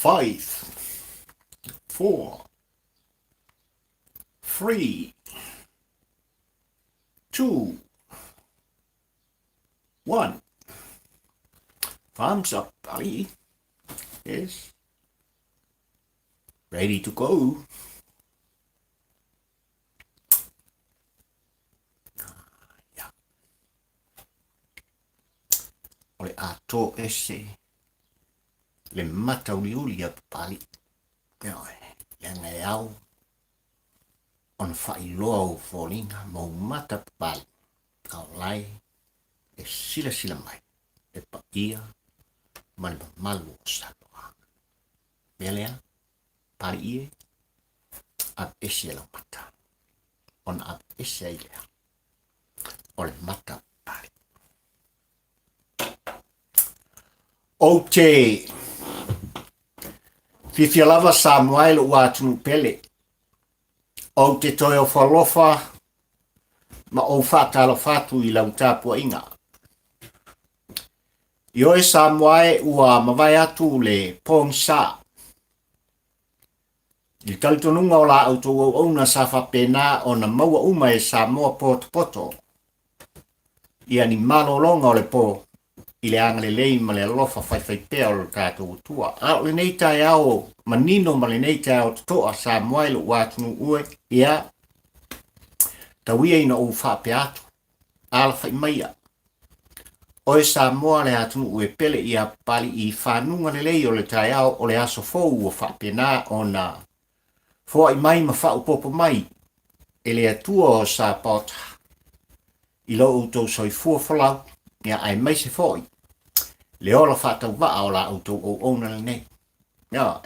5, 4, 3, 2, 1. Thumbs up, Ali. Yes. Ready to go. Yeah. O le ato ese le mata uliuli a Papali'i. Ioe, leaga e ao ona faailoa ou foliga ma ou mata Papali'i, a o lae e silasila mai le paia ma le mamalu o Samoa. Mea lea, Papali'i e, aveese e lau mata, ona aveese ai lea o le mata Papali'i. Ou te fiafia lava Samoa e lou atunuu pele. Ou te toe ofo alofa ma ou faatalofa atu i lau tapuaiga. Ioe Samoa e ua mavae atu le pogisa. I le talitonuga o la outou auauna sa faapena ona maua uma e Samoa potopoto ia ni malologa o le po i le agalelei ma le alofa faifaipea o lo tatou Atua. A o lenei taeao manino ma lenei taeao totoa Samoa i lou atunuu e, ia, tau ia ina ou faapea atu, alafai maia, oe Samoa le atunuu e pele ia Papali'i i fanuga lelei o le taeao o le aso fou ua faapena ona foai mai ma faaopoopo mai e le Atua o Sapaota i lo outou soifua folau, ia aemaise foi le ola faatauvaa o la outou auauna lenei. Ia,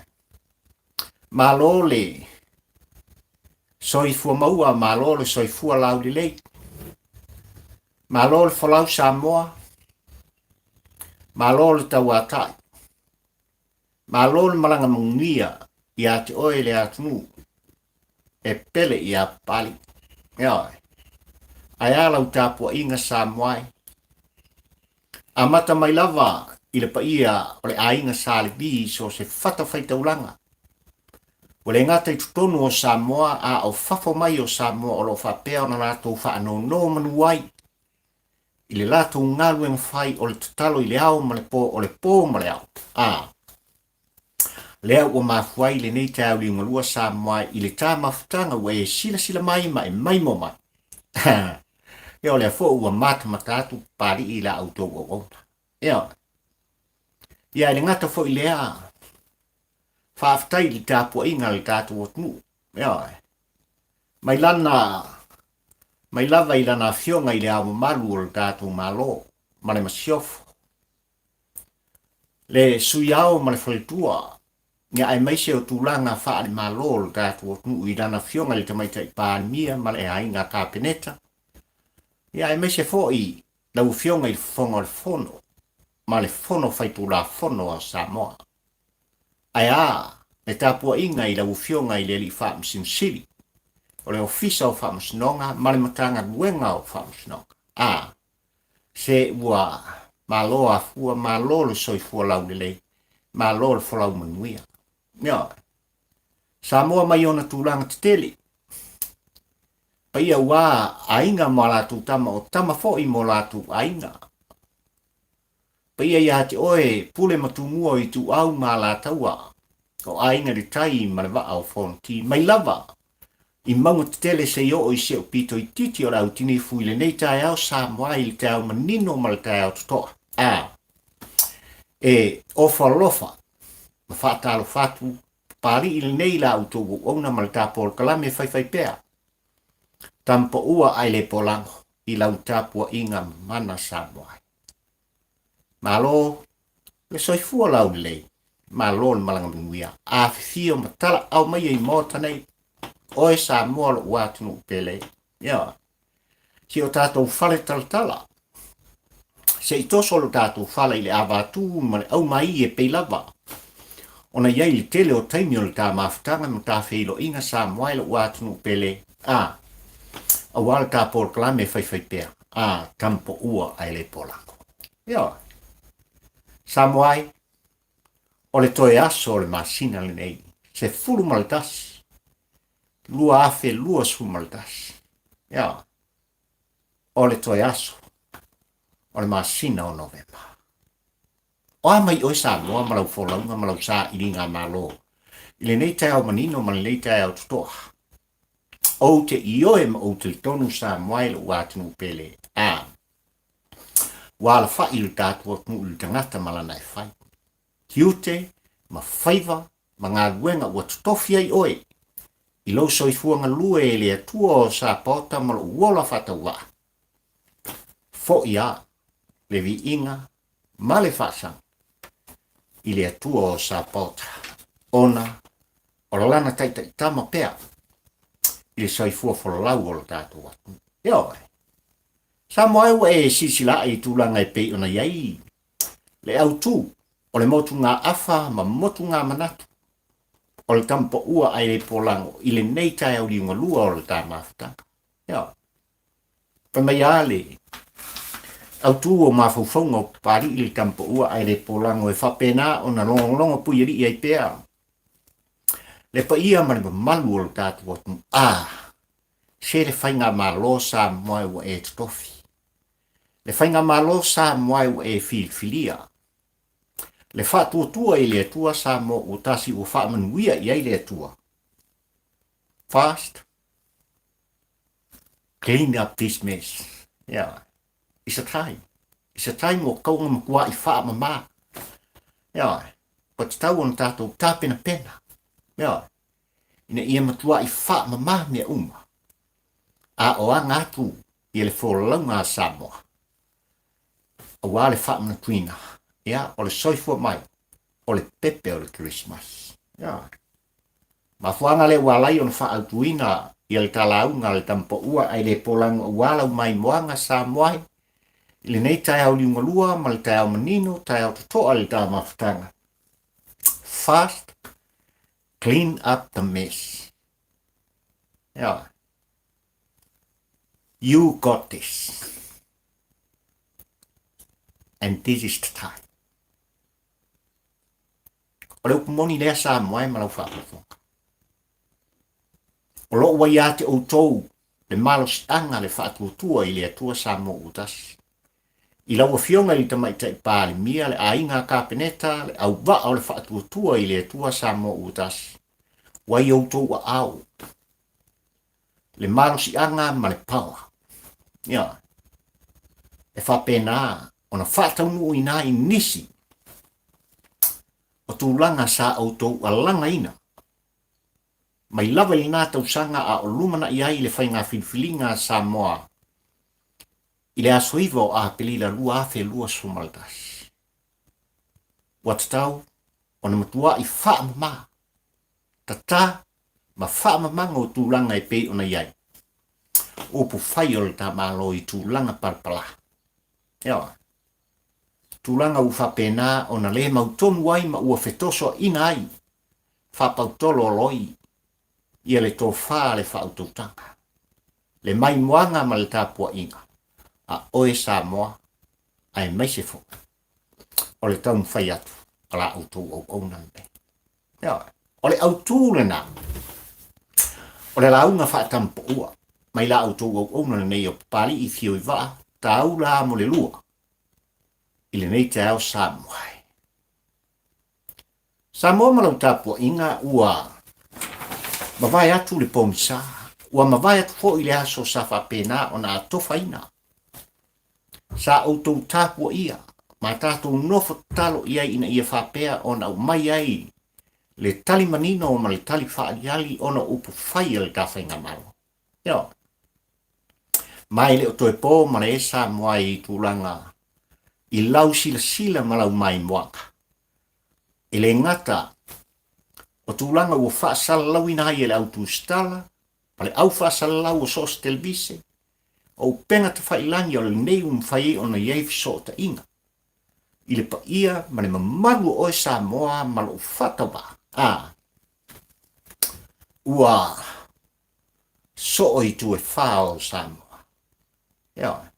malo le soifua maua, malo le soifua laulelei, malo le folau Samoa, malo le tauatai, Malo le malaga manuia ia te oe le atunuu e pele ia Papali'i. Ioe. Ae a lau tapuaiga Samoa e? Amata mai lava i le paia o le aiga Sa Levi i so o se fatafaitaulaga. Ua le gata i totonu o Samoa a o fafo mai o Samoa o lo o faapea ona latou faanonomanu ai i le latou galuega fai o le tatalo i le ao ma le po, o le po ma le ao. A lea ua mafua ai lenei taeao liugalua Samoa i le tā mafutaga ua e silasila mai ma e maimoa mai. Ia o lea foi ua matamata atu Papali'i i la outou auauna. Ia, ia e le gata foi lea, faafetai i le tapuaiga a le tatou atunuu. Ia, mai lana mai lava i Lana Afioga i Le Ao Mamalu o le tatou Malo ma le Masiofo, le Sui Ao ma le Faletua, ia aemaise o tulaga faale-Malo o le tatou atunuu i Lana Afioga i le Tamaitai Palemia ma le Aiga Kapeneta, ia aemaise foi lau Afioga i le Fofoga o le Fono ma le Fono Faitulafono a Samoa. Ae a le tapuaiga i lau Afioga i le Alii Faamasino Sili o le Ofisa o Faamasinoga ma le Matagaluega o Faamasinoga? A, se ua malo afua, malo le soifua laulelei, malo le folau manuia. Ioe. Samoa mai ona tulaga tetele. Paia ua aiga ma latou tama o tama foi mo latou aiga. Paia ia te oe, Pule ma Tumua o Ituau ma Alataua, o Aiga i le Tai ma le Vaa o Fonoti, mai lava i mauga tetele se i oo i si ou pito itiiti o le autinifu i lenei taeao Samoa i le taeao manino ma le taeao totoa. A e ofo alofa ma faatalofa atu Papali'i lenei la outou auauna ma le tapolokalame faifaipea. Tamapaua ae le polago i lau tapuaiga mamana Samoa. Malo le soifua laulelei, malo le malaga manuia. Afifio ma talaau maia i Maota nei, oe Samoa lou atunuu pele. Ioe. Si o tatou fale talatala. Se i toso lo tatou fala i le avatū ma le aumaī e pei lava ona i ai le tele o taimi o le ta mafutaga ma ta feiloaiga Samoa e lou atunuu pele, a, aua le ta polokalame e faifaipea. A, tamapaua ae le polako. Ioe. Samoa e, O le toe aso o le masina lenei, 11, 2021. Ia, o le toe aso o le masina o Novema. O a mai oe Samoa ma lau folauga ma lau sailiga malo i lenei taeao manino ma lenei taeao totoa. Ou te ioe ma ou talitonu Samoa e lou atunuu pele. A ua alafai lo tatou atunuu i le tagata ma lana e fai. Tiute ma faiva ma galuega ua totofi ai oe i lou soifua galue e le Atua o Sapaota ma lou ola faatauvaa. Foi a le viiga ma le faasaga i le Atua o Sapaota, ona o lana taitaitama pea i le soifua folau o lo tatou atunuu. Ioe. Samoa e ua e silasila ae i tulaga e pei ona i ai le autu o le motugaafa ma motugamanatu o le tamapaua ae le polago i lenei taeao liugalua o le ta mafutaga. Ioe. Fai mai lava le autu o mafaufauga o Papalii le tamapaua ae le polago e faapena ona logologo puialii ai pea le paia ma le mamalu o le tatou atunuu. A, se le faigamalo Samoa ua e totofi, le faigamalo Samoa ua e filifilia, le faatuatua i le Atua Samoa ua tasi ua faamanuia i ai le Atua. First, clean up this mess. Yeah. It's a time. It's a time ua tau ona matua'i faamama. Ioe. Ua tatau ona tatou tapenapena. Ioe. Ina ia matua'i faamama mea uma. A o aga atu ia le folauga a Samoa, aua le faamanatuina, ia, o le soifua mai, o le pepe o le Kerisimasi. Ioe. Mafuaaga lea ua ala ai ona faaautuina ia le talauga a le Tamapaua ae le polago aua lau maimoaga Samoa i lenei taeao liugalua ma le taeao manino, taeao totoa i le ta mafutaga. First, clean up the mess. Yeah. You got this. And this is the time. O le upu moni lea Samoa e ma lau faafofoga. O loo ua ia te outou le malosiaga le faatuatua i le Atua Samoa ua tasi. I lau Afioga i le Tamaitai Palemia, le Aiga Kapeneta, le auvaa o le faatuatua i le Atua Samoa ua tasi, ua i outou aao le malosiaga ma le power. Ia, e faapena ona faataunuuina ai nisi o tulaga sa outou alagaina mai lava i lena tausaga a o lumanai ai le faiga filifiliga a Samoa i le aso 9 o Aperila 2021. Ua tatau ona matuai faamama, tata ma faamamaga o tulaga e pei ona i ai upu fai o le ta Malo i tulaga palapala. Ioe. Tulaga ua faapena ona le mautonu ai ma ua fetosoaina ai faapautolo loi ia le tofa le faautautaga, le maimoaga ma le tapuaiga a oe Samoa aemaise foi o le taumafai atu a la outou auauna lenei. Ioe. O le autū lena o le lauga faatamapaua mai la outou auauna lenei o Papali'i Fioivaa Taula mo le lua i lenei taeao Samoa. Samoa ma lau tapuaiga ua mavae atu le pogisa, ua mavae atu foi le aso sa faapena ona atofaina. Sa outou tapuaia ma tatou nofo tatalo i ai ina ia faapea ona aumai ai le tali manino ma le tali faaaliali ona o upu fai a le ta faigamalo. Ioe. Ma e le o toe po ma le Samoa i tulaga i lau silasila ma lau maimoaga. E le gata o tulaga ua faasalalauina ai e le au tusitala ma le au faasalalau o so o se televise, o upega tafailagi o lenei ua mafai ai ona i ai fesootaiga i le paia ma le mamalu o oe Samoa ma lou faatauvaa. A, ua soo i itu e fā o Samoa. Ioe.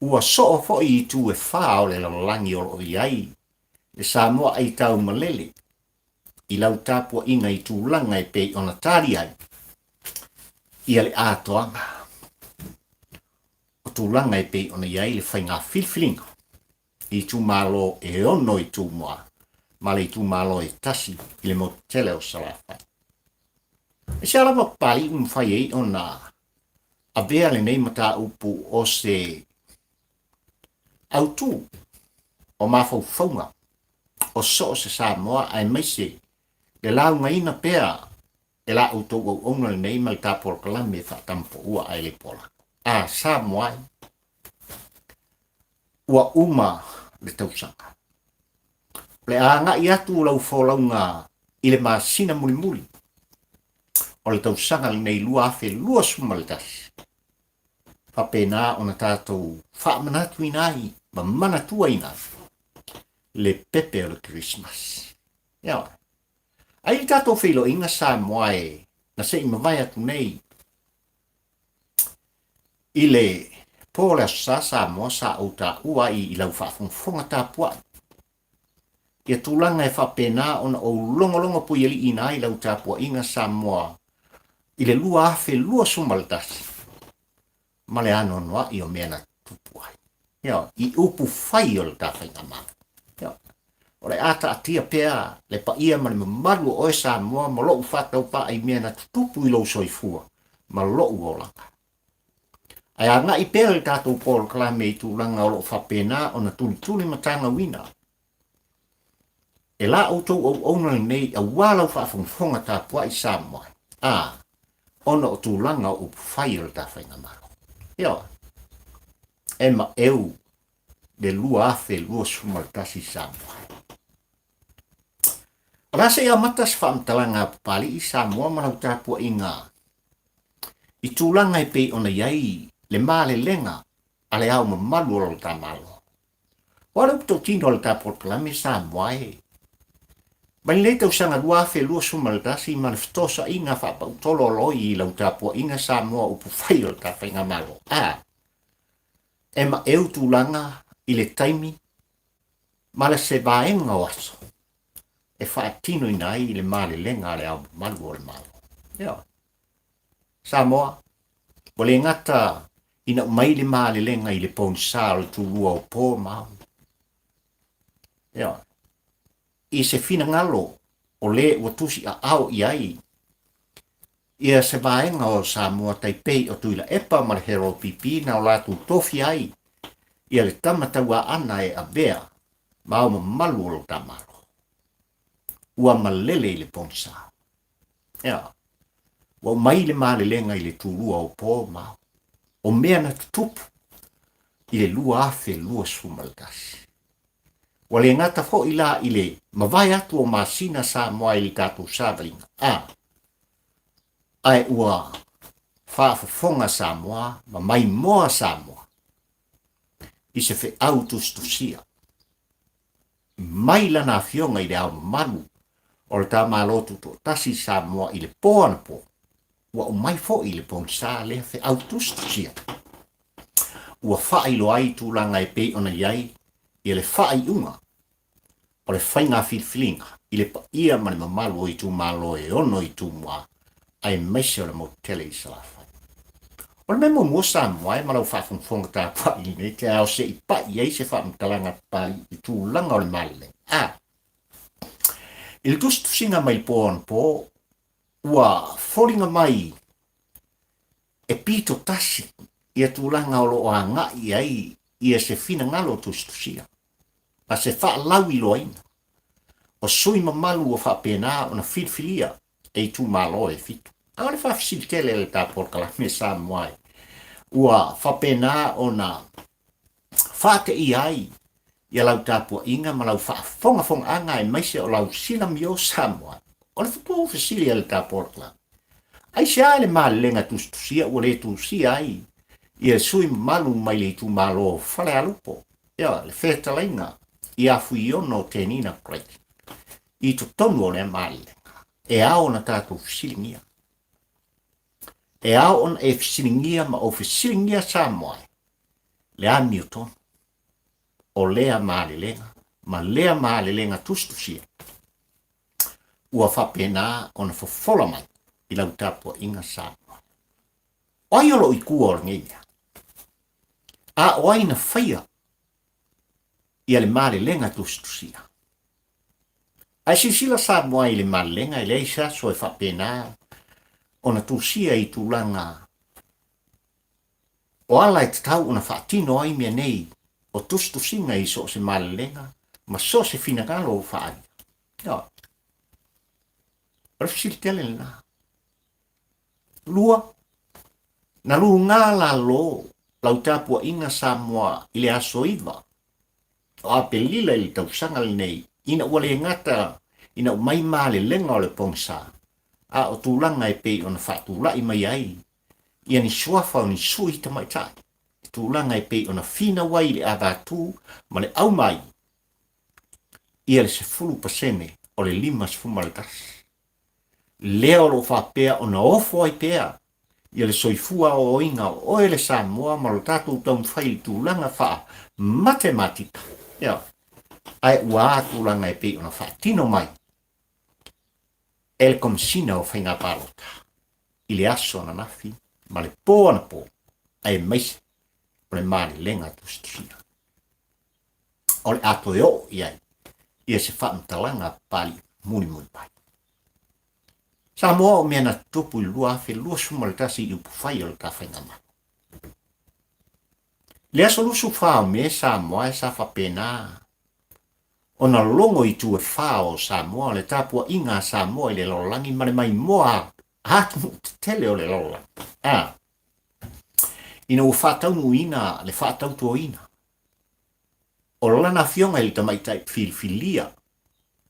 Ua soo foi i itu e fā o le lalolagi o lo o i ai le Samoa aitau malele. i lau tapuaiga i tulaga e pei ona tali ai ia le atoaga o tulaga e pei ona i ai le faiga filifiliga i itumalo e ono i Tumua ma le itumalo e tasi i le motu tele o Salafai. E sea lava Papalii ua mafai ai ona avea lenei mataupu o se autu o mafaufauga o so o se Samoa aemaise le laugaina pea e la outou auauna lenei ma le ta polokalame e faatamapoua ae le polako. A Samoa e, ua uma le tausaga. O le a agai atu lau folauga i le masina mulimuli o le tausaga lenei 2021, faapena ona tatou faamanatuina ai ma manatuaina ai le pepe o le Kerisimasi. Ioe. Ai le tatou feiloaiga Samoa e na se i mavae atu nei i le po o le Aso Sa Samoa sa ou taua ai i lau faafogafoga tapuai ia tulaga e faapena ona ou logologo puialiiina ai lau tapuaiga Samoa i le 2021 ma le anoanoai o mea na tutupu ai. Ioe, i upu fai o le ta faigamalo. Ioe. O le a taatia pea le paia ma le mamalu o oe Samoa ma lou faataupaa i mea na tutupu i lou soifua ma lou olaga. Ae agai pea le tatou polokalame i tulaga o lo o faapena ona tulituli ma tagauina e la outou auauna lenei aua lau faafogafoga tapuai Samoa, a, ona o tulaga o upu fai o le ta faigamalo. Ioe, e maeu le 2021 Samoa. O le a se i amata se faamatalaga a Papalii Samoa ma lau tapuaiga i tulaga e pei ona i ai le malelega a le Ao Mamalu o lo ta Malo. Ua le upu tautino a le ta polokalame Samoa e. Mai lenei tausaga 2021 ma le fetosoaiga faapautolo o loi i lau tapuaiga Samoa upu fai o le ta faigamalo. A. E maeu tulaga i le taimi ma le se vaega o aso e faatinoina ai le malelega a le Ao Mamalu o le Malo. Ioe. Samoa, ua le gata ina aumai le malelega i le pogisa o le tulua o po ma ao. Ioe. I se finagalo o le ua tusi aao i ai ia se vaega o Samoa tai pei o Tuilaepa ma le Harold PP na o latou tofia ai ia le tama tauaana e avea ma ao mamalu o lo ta Malo. Ua malele i le pogisa. Ea, ua aumai le malelega i le tulua o po ma ao, o mea na tutupu i le 2021. Ua le gata foi la i le mavae atu o masina Samoa i le tatou savaliga, a, ae ua faafofoga Samoa ma maimoa Samoa i se feau tusitusia mai lana Afioga i le Ao Mamalu o le ta Malo Tutoatasi i Samoa i le po anapo, ua aumai foi le pogisa lea feau tusitusia ua faailoa ai tulaga e pei ona i ai ia le faaiuga o le faiga filifiliga i le paia ma le mamalu o itumalo e ono i Tumua aemaise o le motu tele i Salafai. O le mea muamua Samoa e ma lau faafogafoga tapuai i lenei taeao se i pai ai se faamatalaga papalii i tulaga o le malelega. A. I le tusitusiga mai le po anapo, ua foliga mai e pito tasi ia tulaga o lo o agai i ai ia se finagalo tusitusia ma se faalauiloaina o sui mamalu ua faapena ona filifilia e itumalo e fitu. A o le faafesili tele a le ta polokalame Samoa e ua faapena ona faateia ai ia lau tapuaiga ma lau faafogafogaaga aemaise o lau silamio Samoa. O le futu fesili a le ta polokalame, aisea le malelega tusitusia ua le tusia ai ia sui mamalu mai le itumalo o Falealupo, ia le fetalaiga ia Fuiono Tenina Craig i totonu o lea malelega? E ao ona tatou fesiligia. E ao ona e fesiligia ma ou fesiligia Samoa e le amiotonu o lea malelega ma lea malelega tusitusia. ua faapena ona fofola mai i lau tapuaiga Samoa. O ai o loo i tua o lenei mea? A o ai na faia ia le malelega tusitusia? Ae silasila Samoa i le malelega e leai se aso e faapena ona tusia i tulaga o ala e tatau ona faatino ai mea nei o tusitusiga i so o se malelega ma so o se finagalo o faaalia. Ioe. O le fesili tele lena. Lua, na luga lalo lau tapuaiga Samoa i le aso 9 o Aperila i le tausaga lenei ina ua le gata ina ua mai malelega o le pogisa, a o tulaga e pei ona faatulai mai ai ia ni suafa o ni sui tamaitai, i tulaga e pei ona finau ai i le avatū ma le aumai ia le 10% o le 51. Lea o lo o faapea ona ofo ai pea ia le soifua aoaoina o oe le Samoa ma lo tatou taumafai i le tulaga faa-matematika, ioe, ae ua a tulaga e pei ona faatino mai e le Komesina o Faiga Palota i le aso ananafi ma le po anapo, aemaise o le malelega tusitusia. O le a toe oo i ai ia se faamatalaga Papalii mulimuli mai. Samoa o mea na tutupu i le 2021 i upufai o le ta faigamalo. I le aso 24 o Me Samoa e sa faapena ona logo i itu e fa o Samoa le tapuaiga a Samoa i le lalolagi ma le maimoa a atunuu tetele o le lalolagi. A ina ua faataunuuina le faatautoina o lana afioga i le tamaitai filifilia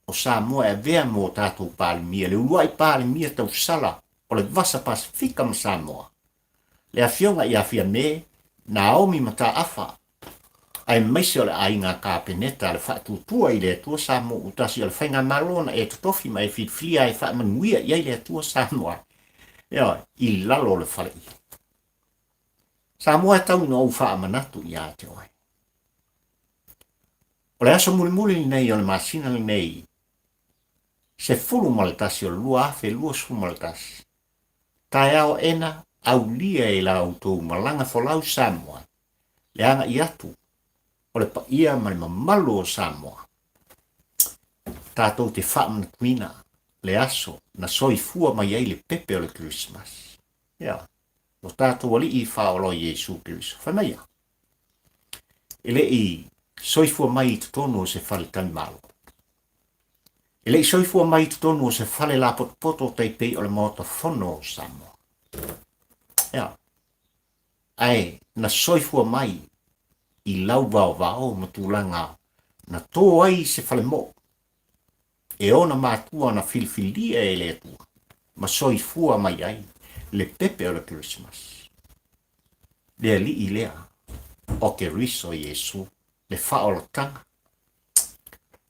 o Samoa e avea mo tatou Palemia, le uluai Palemia tausala o le Vasa Pasefika ma Samoa, le afioga ia Fiame Naomi Mataafa, aemaise o le aiga Kapeneta a le Faatuatua i le Atua Samoa ua tasi o le Faigamalo na e totofi ma e filifilia ai e faamanuia i ai le Atua Samoa, ioe, i lalo o le faleie. Samoa e tau ina ou faamanatu ia te oe. O le aso mulimuli lenei o le masina lenei, 11 o le 2021, taeao aena aulia e la outou malaga folau Samoa, le agai atu o le paia ma le mamalu o Samoa. Tatou te faamanatuina le aso na soifua mai ai le pepe o le Kerisimasi. Ia, lo tatou Alii Faaola o Iesu Keriso. Fai mai ia, e le i soifua mai i totonu o se fale talimalo. E le i soifua mai i totonu o se fale lapotopoto tai pei o le Maota Fono o Samoa. Ia, ae na soifua mai i lau vaovao ma tulaga na tō ai se fale moo e ona matua na filifilia e le Atua ma soifua mai ai le pepe o le Kerisimasi. Le Alii lea o Keriso Iesu, le faaolataga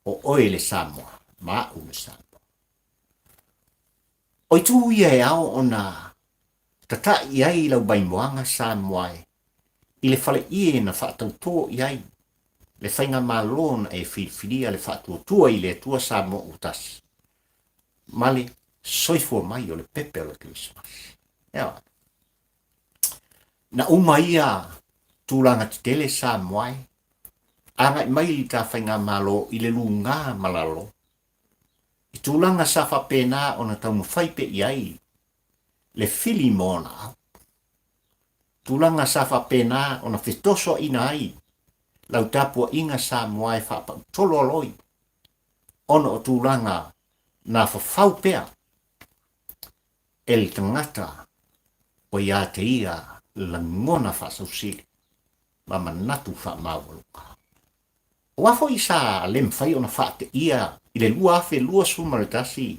o oe le Samoa ma a'u le Samoa. O itu ia e ao ona tata'i i ai lau maimoaga Samoa e i le faleie na faatautō i ai le faigamalo na e filifilia le faatuatua i le Atua Samoa ua tasi ma le soifua mai o le pepe o le Kerisimasi. Ioe. Na uma ia tulaga tetele Samoa e agai mai le ta faigamalo i le lugā ma lalo i tulaga sa faapena ona taumafai pea i ai le fili ma ona au. Tulaga sa faapena ona fetosoaina ai lau tapuaiga Samoa e faapautolo aloi ona o tulaga na fafau pea e le tagata ua ia te ia lagona faasausili ma manatu faamaualuga. Aua foi sa le mafai ona faateia i le 2021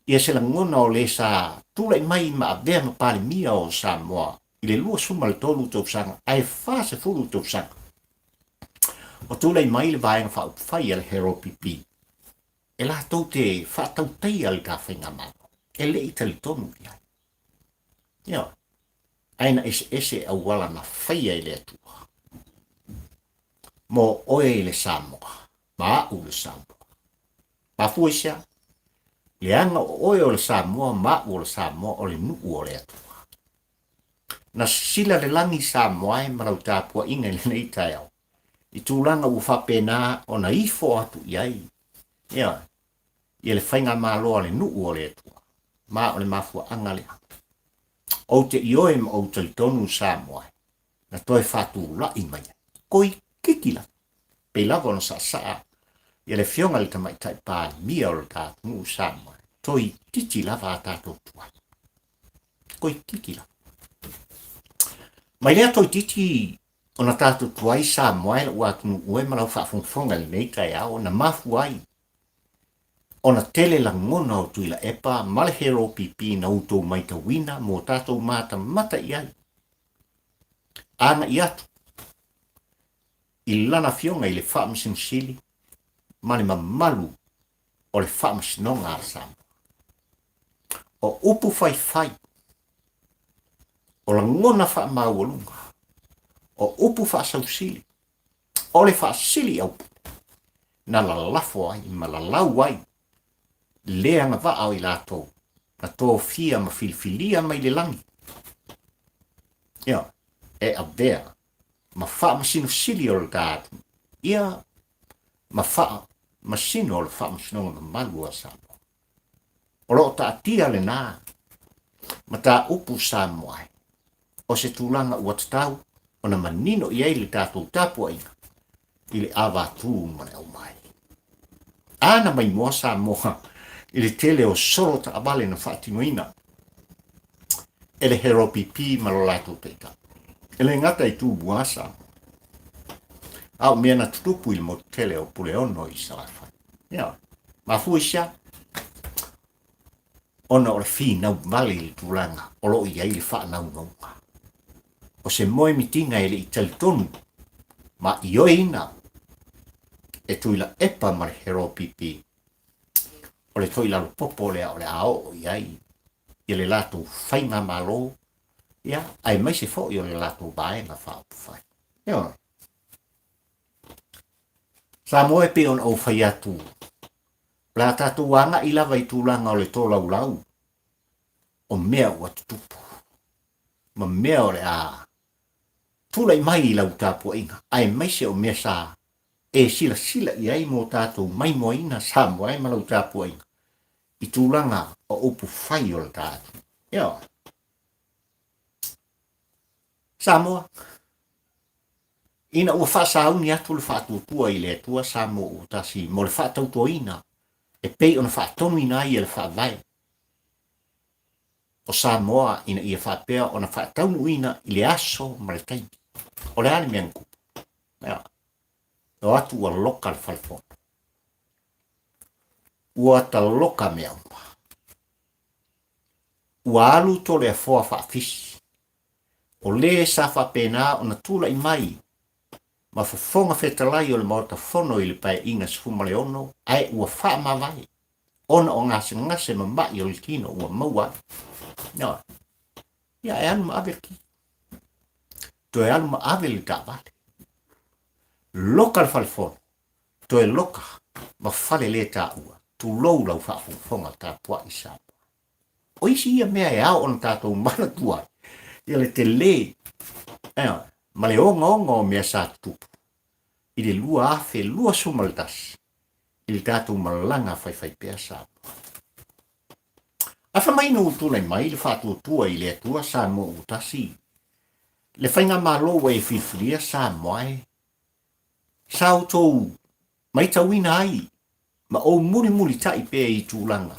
ia se lagona o le sa tulai mai ma avea ma Palemia o Samoa i le 23 tausaga ae 40 tausaga o tulai mai le Vaega Faaupufai a le HRPP e latou te faatautaia le ta faigamalo e le i talitonu i ai. Ioe. Ae na eseese auala na faia e le Atua mo oe le Samoa ma a'u le Samoa. Mafua i se a? Leaga o oe o le Samoa ma a'u o le Samoa o le nu'u o le Atua. Na sisila le lagi Samoa e ma lau tapua'iga i lenei taeao i tulaga ua faapena ona ifo atu i ai ia ia le faigamalo a le nu'u o le Atua. Ma o le mafua'aga lea. Ou te ioe ma ou talitonu Samoa e na toe faatula'i mai ai. Toeitiiti lava. Pei lava ona saasaa ia le Afioga i le Tamaitai Palemia o le ta atunuu Samoa, toeitiiti lava a tatou tuai. Toeitiiti lava. Mai lea toeitiiti ona tatou tuai Samoa e lou atunuu e ma lau faafogafoga i lenei taeao na mafua ai ona tele lagona o Tuilaepa ma le HLPP na outou maitauina mo tatou matamata i ai aga'i atu i lana afioga i le Faamasino Sili ma le mamalu o le Faamasinoga a Samoa. O upu faifai, o lagona faamaualuga, o upu faasausili, o le faasili aupule, na lalafo ai ma lalau ai le agavaa o i latou na tofia ma filifilia mai le lagi, ia, e avea ma faamasino sili o le ta atunuu, ia, ma faamasino o le Faamasinoga Mamalu a Samoa. O lo o taatia lena mataupu Samoa ai, o se tulaga ua tatau ona manino i ai le tatou tapuaiga i le avatū ma le aumai. A na maimoa Samoa i le tele o solo taavale na faatinoina e le HLPP ma lo latou taitai. E le gata i Tumua Samoa, a o mea na tutupu i le motu tele o Puleono i Salafai. Ia, mafua i se a? Ona o le finau vale i le tulaga o lo o i ai le faanaunauga. O se moemitiga e le i talitonu ma ioeina e Tuilaepa ma le HLPP o le toilalopopo lea o le a oo i ai ia le latou faigamalo, ia, aemaise foi o le latou vaega faaupufai. Ioe. Samoa e pei ona ou fai atu, o le a tatou agai lava i tulaga o le tolaulau o mea ua tutupu ma mea o le a tulai mai i lau tapuaiga, aemaise o mea sa e silasila i ai mo tatou maimoaina Samoa e ma lau tapuaiga i tulaga o upu fai o le ta atunuu. Ioe. Samoa, ina ua faasauni atu le faatuatua i le Atua Samoa ua tasi mo le faatautoina e pei ona faatonuina ai e le Faavae o Samoa ina ia faapea ona faataunuuina i le aso ma le taimi. O le a le mea na tupu? Ioe. E o atu ua loka le falefono. Ua taloka mea uma. Ua alu Toleafoa faafisi. O le sa faapena ona tulai mai ma fofoga fetalai o le Maota Fono i le Paeaiga 16 ae ua faamavae ona o gasegase ma ma'i o le tino ua maua ai. Ioe. Ia e alu ma ave le ki. Toe alu ma ave le taavale. Loka le falefono. Toe loka ma fale le taua. Tulou lau faafogafoga tapuai Samoa. O isi ia mea e ao ona tatou manatua ai, ia le tele ma le ogaoga o mea sa tutupu i le 2021 i le tatou malaga faifaipea Samoa. Ae fai mai ina ua tulai mai le faatuatua i le Atua Samoa ua tasi, le faigamalo ua e filifilia Samoa e, sa outou maitauina ai ma ou mulimulitai pea i tulaga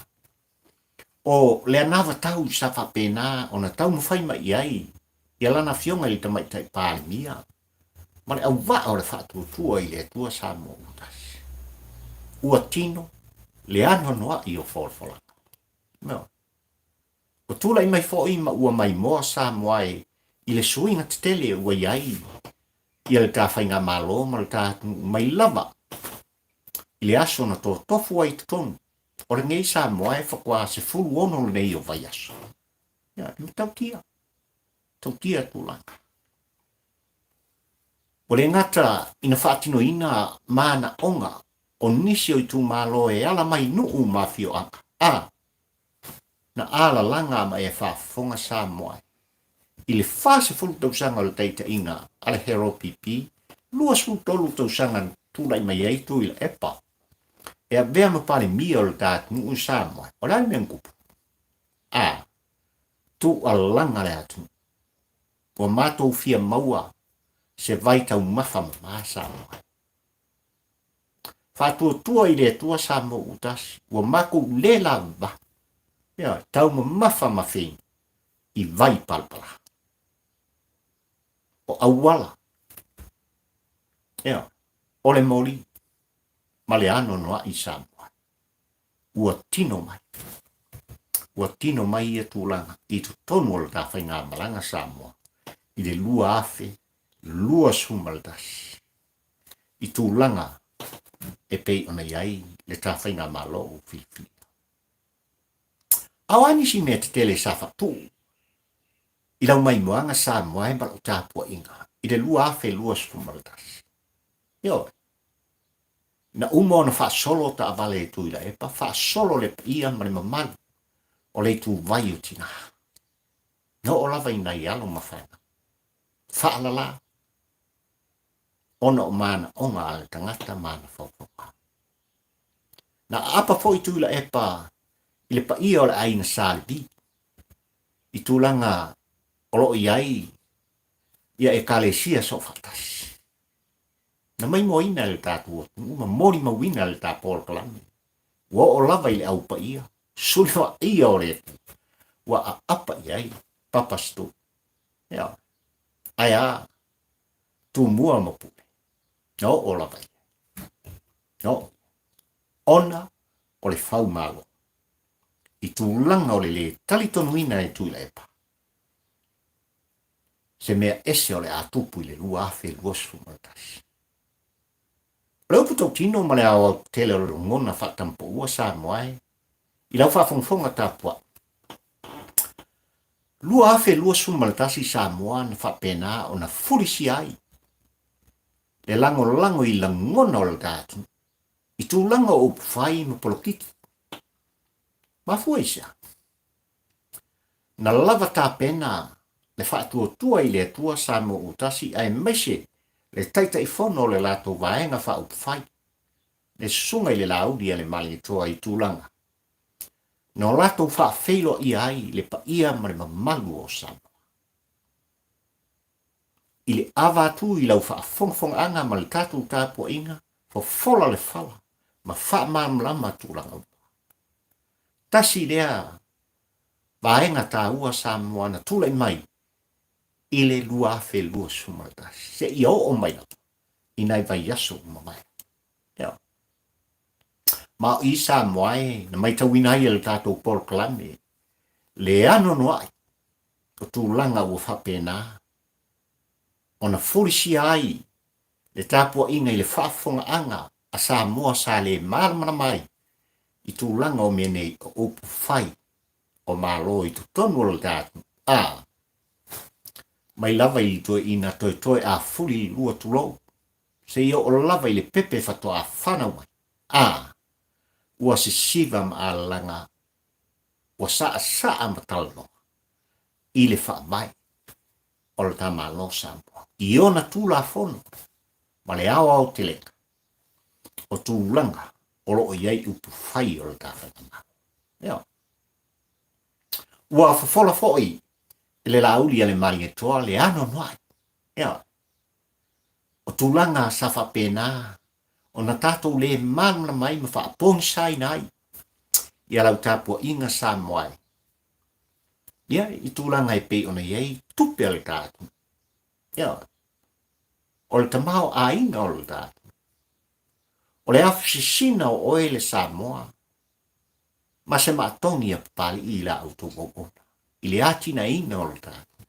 o le anavatau sa faapena ona taumafai mai i ai ia lana Afioga i le Tamaitai Palemia ma le auvaa o le faatuatua i le Atua Samoa ua tasi. Ua tino le anoanoai o folafolaga. No. Ua tulai mai foi ma ua maimoa Samoa e i le suiga tetele ua i ai ia le ta faigamalo ma le ta atunuu mai lava i le aso na totofu ai i totonu o lenei Samoa e faatoa 16 lenei o vaiaso. Ia, e matautia, tautia tulaga. Ua le gata ina faatinoina manaoga o nisi o itumalo e ala mai nuu ma afioaga, a. Na alalaga ma e faafofoga Samoa i le 40 tausaga o le taitaiga a le HRPP, 23 tausaga na tulai mai ai Tuilaepa e avea ma Palemia o le ta atunuu i Samoa. O le a le mea na tupu? A tuualaga le atunuu. Ua matou fia maua se vai taumafa mama Samoa. Faatuatua i le Atua Samoa ua tasi, ua matou le lava, ioe, taumamafa ma feinu i vai palapala. O auala, ioe, o le moli ma le anoanoai i Samoa. Ua tino mai. Ua tino mai ia tulaga i totonu o le ta faigamalaga Samoa i le 2021 i tulaga e pei ona i ai le ta faigamalo ua filifilia. A o a nisi mea tetele sa faatuu i lau maimoaga Samoa e ma lau tapuaiga i le 2021? Ioe. Na uma ona faasolo taavale e Tuilaepa, faasolo le paia ma le mamalu o le ituvai o Tina. Na oo lava i nai alo ma fanau. Faalala ona o manaoga a le tagata ma ana faufauga. Na aapa foi Tuilaepa i le paia o le aiga Sa Levi i tulaga o lo o i ai ia Ekalesia Soofaatasi. Na maimoaina e le tatou atunuu ma molimauina e le ta polokalame. Ua oo lava i le Au Paia, suli vaaia o le Atua, ua aapa i ai Papa Stu. Ioe. Ae a? Tumua ma Pule. Na oo lava i ai. Na oo. Ona o le faumalo. I tulaga o le lē talitonuina e Tuilaepa. Se mea ese o le a tupu i le 2021. O le upu tautino ma le aoaotetele o le lagona faatampoua Samoa e, i lau faafogafoga tapuai. 2021 Samoa na faapena ona fulisia ai le lagolago i lagona o le ta atunuu i tulaga o upu fai ma polokiki. Mafua i se a? Na lava tapena le faatuatua i le Atua Samoa Utasi aemaise le Taitaifono o le latou Vaega Faaupufai, le Susuga i le Laauli a le Malietoa i tulaga na o latou faafeiloaia ai le paia ma le mamalu o Samoa. I le ava atu i lau faafogafogaaga ma le tatou tapuaiga, fofola le fala ma faamalamalama tulaga uma. Tasi lea vaega taua Samoa na tulai mai i le 2021 seia oo mai lava i nai vaiaso ua mavae. Ioe. Ma o i Samoa e na maitauina ai e le tatou polokalame le anoanoai o tulaga ua faapena ona fulisia ai le tapuaiga i le faafofogaaga a Samoa sa le malamalama ai i tulaga o mea nei o upu fai o Malo i totonu o le ta atunuu, a mai lava i le toeaina toetoe a fuli le lua tulou, seia oo lava i le pepe faatoa fanau mai, a ua sisiva ma alalaga ua saasaa ma talanoa i le faavae o le ta Malo Samoa i ona Tulafono ma le aoaotelega o tulaga o lo o i ai upu fai o le ta Faigamalo. Ioe. Ua fofola foi e le Laauli a le Malietoa le anoanoai. Ioe. O tulaga sa faapena ona tatou le malamalama ai ma faapogisaina ai ia lau tapuaiga Samoa e Ia, i tulaga e pei ona i ai tupe a le ta atunuu. Ioe. O le tamaoaiga o le ta atunuu. O le afusisina o oe le Samoa ma se maatogi a Papalii i la outou auauna i le atinaeina o le ta atunuu.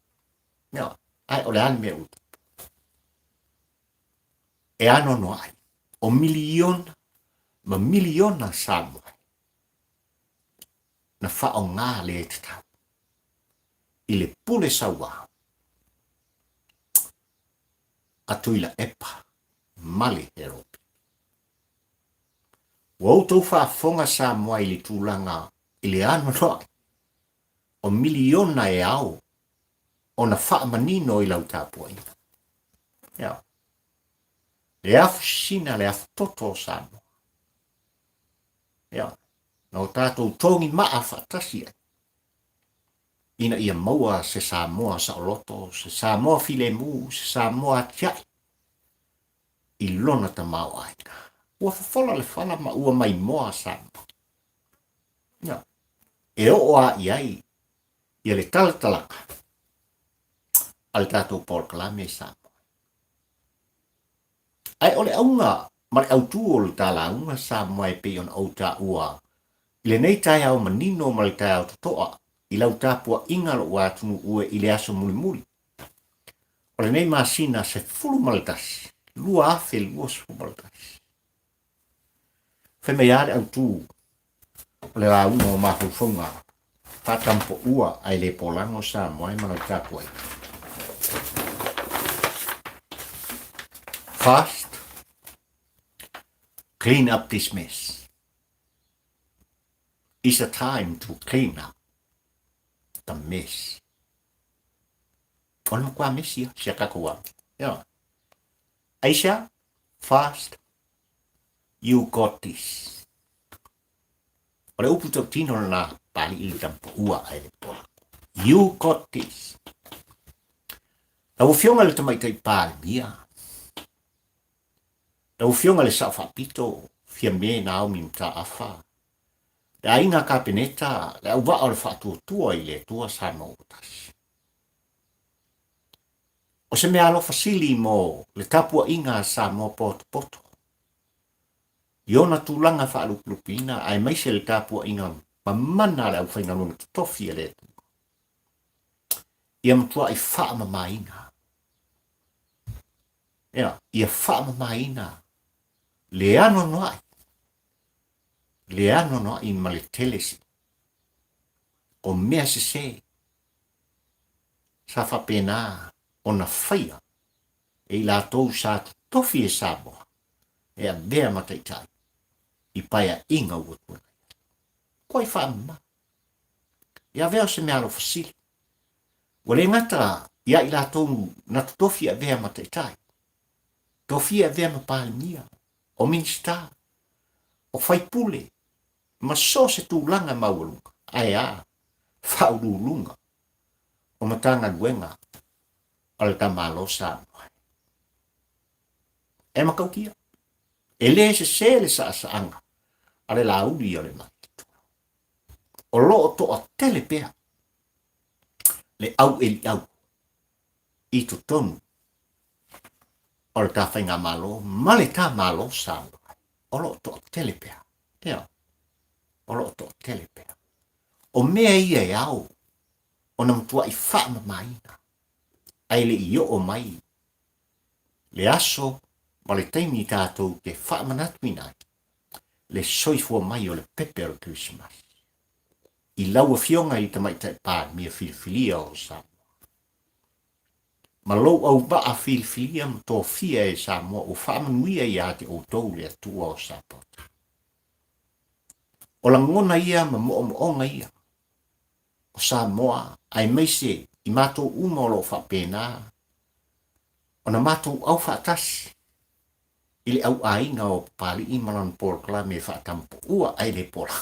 Ioe. Ae o le a le mea ua tupu? E anoanoai o miliona ma miliona Samoa na faaaoga le tatau i le pule sauā a Tuilaepa ma le Heropi. Ua outou faafofoga Samoa i le tulaga i le anoanoai O miliona e ao ona faamanino i lau tapuaiga. Ioe. Le afu sisina, le afu toto o Samoa. Ioe. Na o tatou togi maa faatasi ai ina ia maua se Samoa saoloto, se Samoa filemu, se Samoa atiae i lona tamaoaiga. Ua fofola le fala ma ua maimoa Samoa. Ioe. E oo lava i ai ia le talatalaga a le tatou polokalame i Samoa. Ae o le auga ma le autū o le ta lauga Samoa e pei ona ou taua i lenei taeao manino ma le taeao totoa i lau tapuaiga lou atunuu e i le aso mulimuli o lenei masina 11, 2021. Fai mai lava le autū o le lauga o mafaufauga faatampoua ae le polago Samoa e ma lau tapuaiga. First, clean up this mess. It's a time to clean up the mess. O le matua mesi a si a tatou alo. Ioe. Aisea? First, you got this. O le upu tautino lena Papalii i le tamapaua ae le pola. You got this. Lau Afioga i le Tamaitai Palemia, lau Afioga i le Sao Faapito, Fiame Naomi Mataafa, le Aiga Kapeneta, le auvaa o le Faatuatua i le Atua Samoa ua tasi. O se mea alofa sili mo le tapuaiga a Samoa potopoto i ona tulaga faalupelupeina aemaise le tapuaiga mamana a le aufaigaluega totofi a le Atua. Ia matuai faamamaina. Ia, ia faamamaina le anoanoai, le anoanoai ma le tele o mea sese sa faapena ona faia e i latou sa totofi e Samoa e avea ma taitai i paeaiga ua tuanai atu. Kua i faamama. Ia avea o se mea alofa sili. Ua le gata ia i latou na totofi e avea ma taitai, tofia e avea ma Palemia, o Minisita, o faipule, ma so o se tulaga maualuga, ae a, faauluuluga o Matagaluega a le ta Malo Samoa. E matautia, e le sese le saasaaga a le lāuli o le Malietoa. O lo o toatele pea le aueliau i totonu o le ta Faigamalo ma le ta Malo Samoa. O lo o toatele pea. Ioe, o lo o toatele pea. O mea ia e ao ona matuai faamamaina, ae le i oo mai le aso ma le taimi tatou te faamanatuina ai le soifua mai o le pepe o le Kerisimasi i lau Afioga i le Tamaitai Palemia filifilia o Samoa. Ma lou auvaa filifilia ma tofia e Samoa ua faamanuia ia te outou le Atua o Sapota. O lagona ia ma moomooga ia o Samoa aemaise i matou uma o lo o faapena ona matou aufaatasi i le auaiga o Papalii ma lana polokalame e faatampoua ae le pola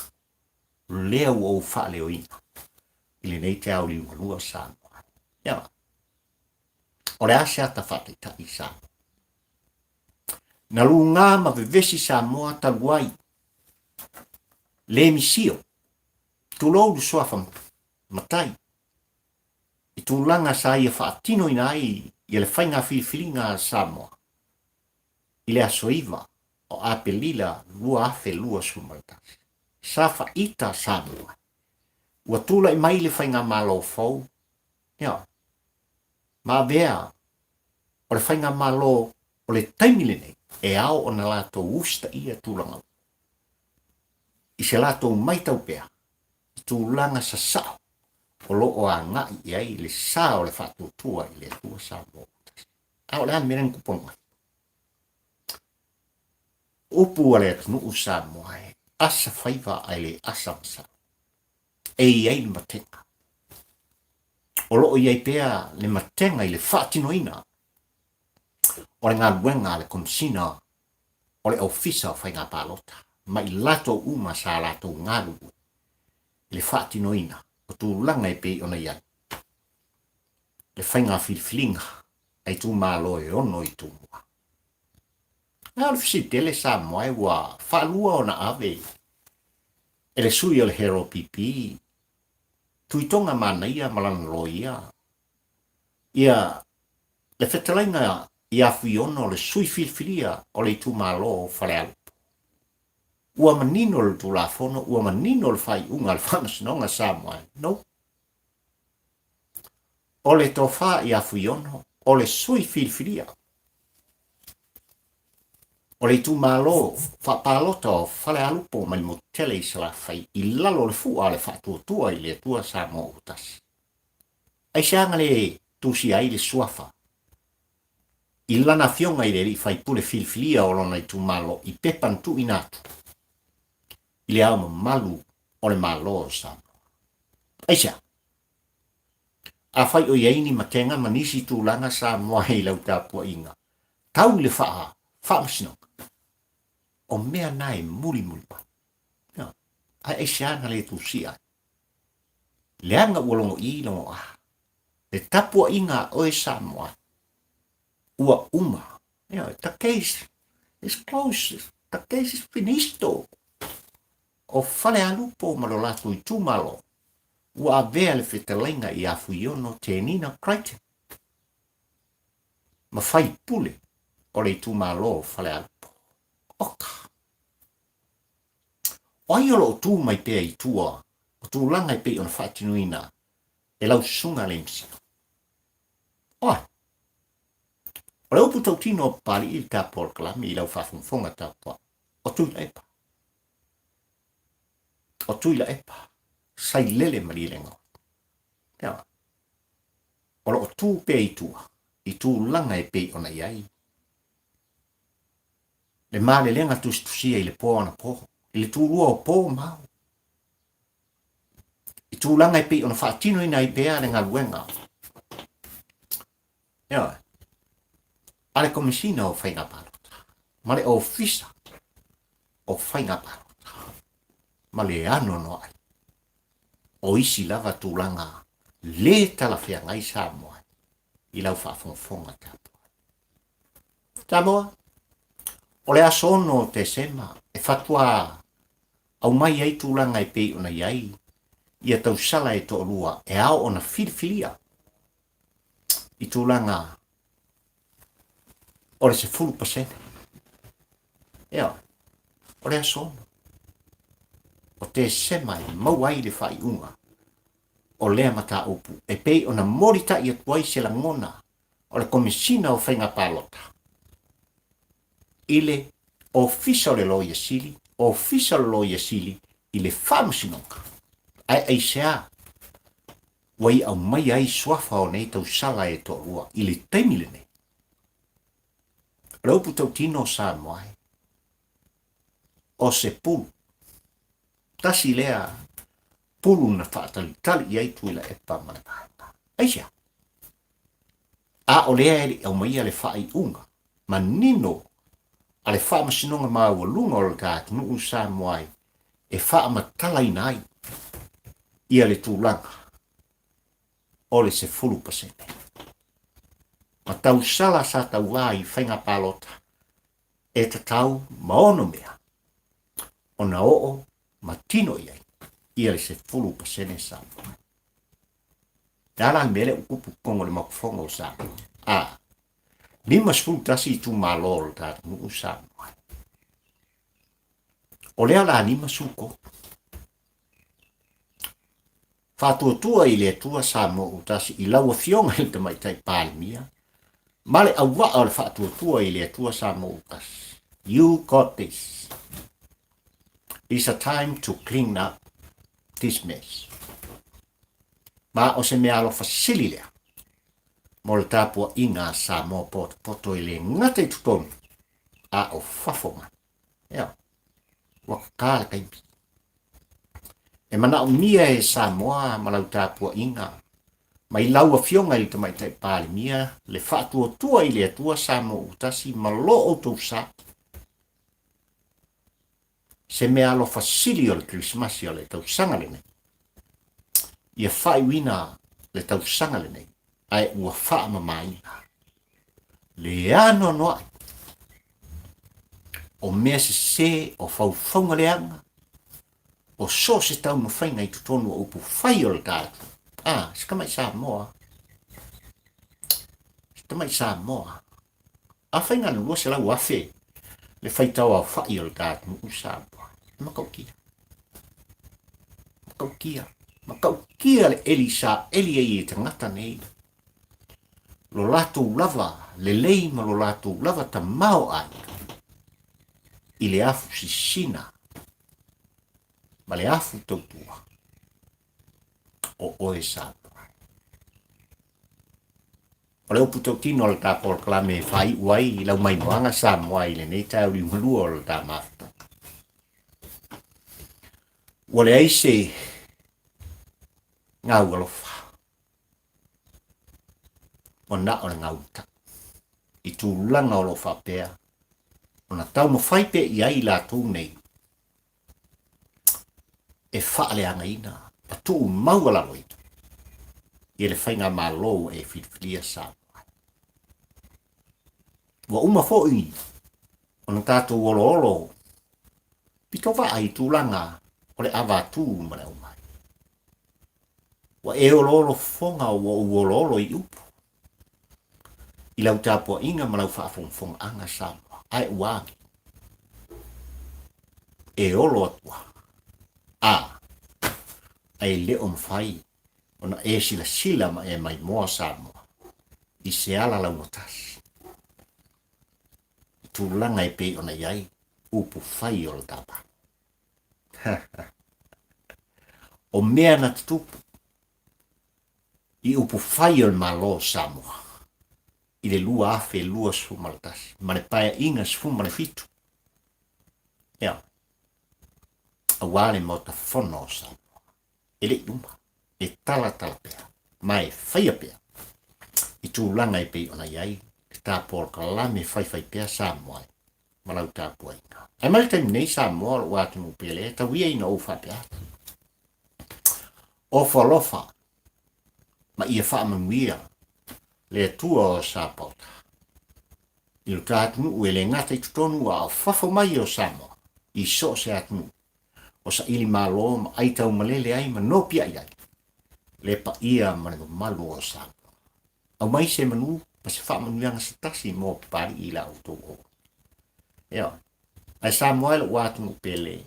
lea ua ou faaleoina i lenei taeao liugalua Samoa. Ia, o le a se ata faataitai i Samoa? Na lugā ma vevesi Samoa talu ai le misio, tulou le suafa matai, i tulaga sa ia faatinoina ai ia le faiga filifiliga a Samoa i le aso 9 o Aperila 2021. Sa faita Samoa ua tulai mai le faigamalo fou, ia, ma avea o le faigamalo o le taimi lenei e ao ona latou usitaia tulaga uma i se latou maitau pea i tulaga sasao o lo o agai i ai le sa o le faatuatua i le Atua Samoa ua tasi. A o le a le mea lea na tupu mai? Upu a le atunuu Samoa e asa faiva ae le asa masalo. E i ai le matega. O lo o i ai pea le matega i le faatinoina o le galuega a le Komesina o le Ofisa o Faiga Palota ma i latou uma sa latou galulue i le faatinoina o tulaga e pei ona i ai le faiga filifiliga a itumalo e ono i Tumua. A o le fesili tele Samoa e ua faalua ona ave e le sui o le Hero PP Tuitoga Manaia ma lana loia ia le fetalaiga ia Fuiono le sui filifilia o le itumalo o Falealupo. Ua manino le Tulafono, ua manino le faaiuga a le Faamasinoga Samoa e no. O le tofa ia Fuiono o le sui filifilia o le itumalo faapalota o Falealupo mai le motu tele i Salafai i lalo o le fua a le Faatuatua i le Atua Samoa ua Tasi. Aisea na le tusia ai le suafa i lana afioga i le alii faipule filifilia o lona itumalo i pepa na tuuina atu i le Ao Mamalu o le Malo o Samoa? Aisea? Afai o i ai ni matega ma nisi tulaga Samoa i lau tapuaiga, tau i le faa, faamasinoga. O mea na e mulimuli mai. Ae aisea na le tusia ai? Leaga ua logo i, logo a. Le tapuaiga a oe Samoa, ua uma. Ioe, the case is closed, the case is finisto. O Falealupo ma lo latou itumalo, ua avea le fetalaiga ia Fuiono Tenina Crichton ma faipule o le itumalo o Falealupo. Oka! O ai o lo o tu mai pea i tua o tulaga e pei ona faatinoina e lau susuga le Masino? O ai? O le upu tautino o Papalii i le tapu o le kalami i lau faafogafoga tapuai, o Tuilaepa. O Tuilaepa, Sailele Malielegaoi. Ia, o lo o tu pea i tua i tulaga e pei ona i ai le malelega tusitusia i le po anapo, i le tulua o po ma ao, i tulaga e pei ona faatinoina ai pea le galuega ioe, a le Komesina o Faiga Palota ma le Ofisa o Faiga Palota ma le anoanoai o isi lava tulaga le talafeagai Samoa i lau faafogafoga tapuai. Samoa, o le aso 6 o Tesema e faatoa aumai ai tulaga e pei ona i ai ia tausala e toalua e ao ona filifilia i tulaga o le 10%. Ioe, o le aso 6 o Tesema e maua ai le faaiuga o lea mataupu e pei ona molitai atu ai se lagona o le Komesina o Faiga Palota i le Ofisa o le Loia Sili, Ofisa o le Loia Sili i le Faamasinoga. Ae aisea ua i aumaia ai suafa o nei tausala e toalua i le taimi lenei? O le upu tautino o Samoa e, o se pulu. Tasi lea pulu na faatalitali i ai Tuilaepa ma le vaega. Aisea? A o lea e le i aumaia le faaiuga manino a le Faamasinoga Maualuga o le ta atunuu Samoa e faamatalaina ai ia le tulaga o le 10%. Ma tausala sa tauā i faiga palota e tatau ma ono mea ona oo ma tino i ai ia le 10% Samoa. Le a la le mea lea ua tupu i totonu o le Maota Fono o Samoa? A, 51 itumalo o le ta atunuu Samoa. O lea o le a 53. Faatuatua i le Atua Samoa ua tasi i lau Afioga i le Tamaitai Palemia ma le auvaa o le Faatuatua i le Atua Samoa ua tasi. You got this. It's a time to clean up this mess. Ma o se mea alofa sili lea mo le tapuaiga a Samoa potopoto e le gata i totonu a o fafo mai. Ea, ua kakā le taimi. E manaomia e Samoa ma lau tapuaiga. Mai lau Afioga i le Tamaitai Palemia le faatuatua i le Atua Samoa ua tasi ma lo outou sa. Se mea alofa sili o le Kerisimasi o le tausaga lenei. Ia faaiuina le tausaga lenei ae ua faamamaina. Le anoanoai o mea sese o faufauga leaga o so o se taumafaiga i totonu o upu fai o le tatou. A, se tamai Samoa. Se tamai Samoa. Afai na o le 200,000 le faitau aofai o le ta atunuu Samoa, e matautia. Matautia. Matautia le eli sa eli ai e tagata nei. Lo latou lava lelei ma lo latou lava tamaoaiga i le afu sisina ma le afu tautua o oe Samoa. O le upu tautino o le ta polokalame e faaiu ai i lau maimoaga Samoa i lenei taeao liugalua o le ta mafutaga. Ua leai se gau alofa, ua na o le gau matau i tulaga o lo o faapea ona taumafai pea i ai i latou nei e faaleagaina ma tuumaualaloina ia le faigamalo ua e filifilia Samoa. Ua uma foi ona tatou oloolo pitovaa i tulaga o le avatu ma le aumai. Ua e oloolo fofoga ua ou oloolo i upu i lau tapuaiga ma lau faafogafogaaga Samoa, ae ua agi e olo atu lava. A, ae le o mafai ona e silasila ma e maimoa Samoa i se ala laugatasi i tulaga e pei ona i ai upu fai o le tapa. O mea na tutupu i upu fai o le Malo o Samoa i le 2021 ma le Paeaiga 17, ia, aua le Maota Fono o Samoa. E le i uma, e talatala pea ma e faia pea i tulaga e pei ona i ai le ta polokalame faifai pea Samoa e ma lau tapuaiga. Ae mai le taimi nei Samoa o lou atunuu pele, tau ia ina ou faapea atu. Ofo alofa ma ia faamanuia le Atua o Sapaota i lo ta atunuu e le gata i totonu a o fafo mai o Samoa i so o se atunuu o saili malo ma ai taumalele ai ma nopiai ai le paia ma le mamalu o Samoa. Aumai se manu ma se faamanuiaga se tasi mo Papalii i la outou o. Ioe. Ae Samoa e lou atunuu pele,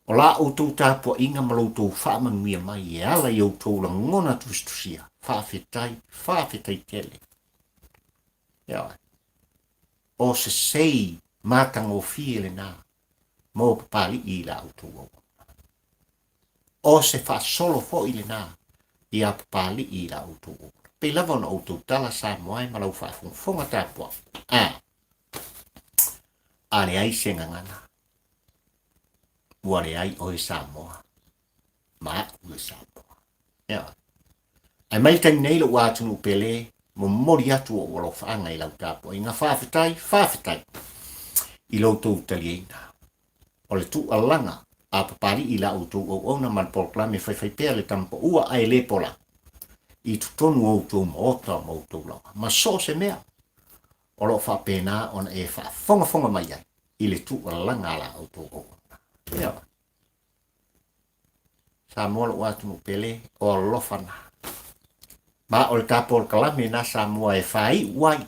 O la outou tapuaiga ma lo outou faamanuia mai e ala i outou lagona tusitusia, faafetai, faafetai tele. Ioe. O se sei matagofie lena mo Papalii i la outou auauna. O se faasolo foi lena iā Papalii i la outou auauna. Pei lava ona outou tala Samoa e ma lau faafogafoga tapuai. A, a leai se gagana. Ua leai oe Samoa ma a'u e Samoa. Ioe. Ae mai le taimi nei lou atunuu pele, momoli atu o'u alofaaga i lau tapuaiga. Faafetai, faafetai i lo outou taliaina. O le tuualaga a Papalii i la outou auauna ma le polokalame faifaipea le tama paua ae le pola i totonu o outou maota ma outou laoa ma so o se mea o lo o faapena ona e faafogafoga mai ai i le tuualalaga a la outou auauna. Ioe. Samoa lou atunuu pele, o alofa na. Ma o le ta polokalame na Samoa e faaiu ai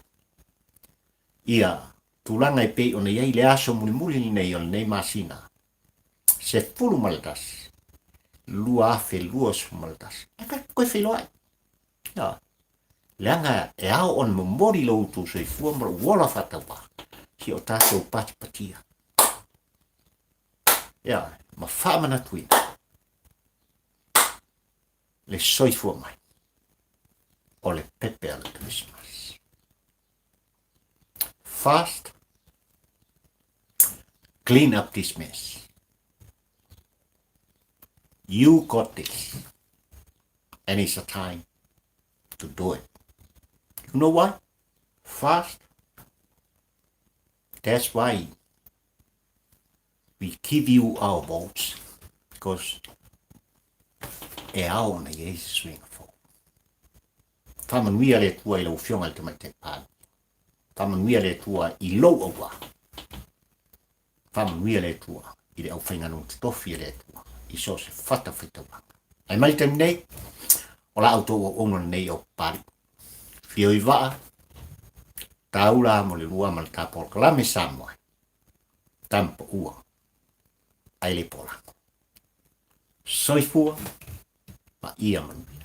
ia tulaga e pei ona i ai le aso mulimuli lenei o lenei masina, 11, 2021. E koe feiloai. Ioe. Leaga e ao ona momoli lo outou soifua ma lou ola faatauvā si o tatou patipatia. Ioe, ma faamanatuina le soifua mai o le pepe o le Christmas. First, clean up this mess. You got this. And it's a time. to do it. You know why? Fast. That's why we give you our votes because e ao ona i ai se suiga fou. Faamanuia le Atua i lau Afioga i le Tamaitai Palemia. Faamanuia le Atua i lou auā. Faamanuia le Atua i le aufaigaluega totofi a le Atua i so o se fatafaitaulaga. Ae mai le taimi nei, o la outou auauna lenei o Papalii. Fio i vaa, taula mo le lua ma le tapolokalame Samoa. Tama paua, ai le polago. Soifua ma ia manuia.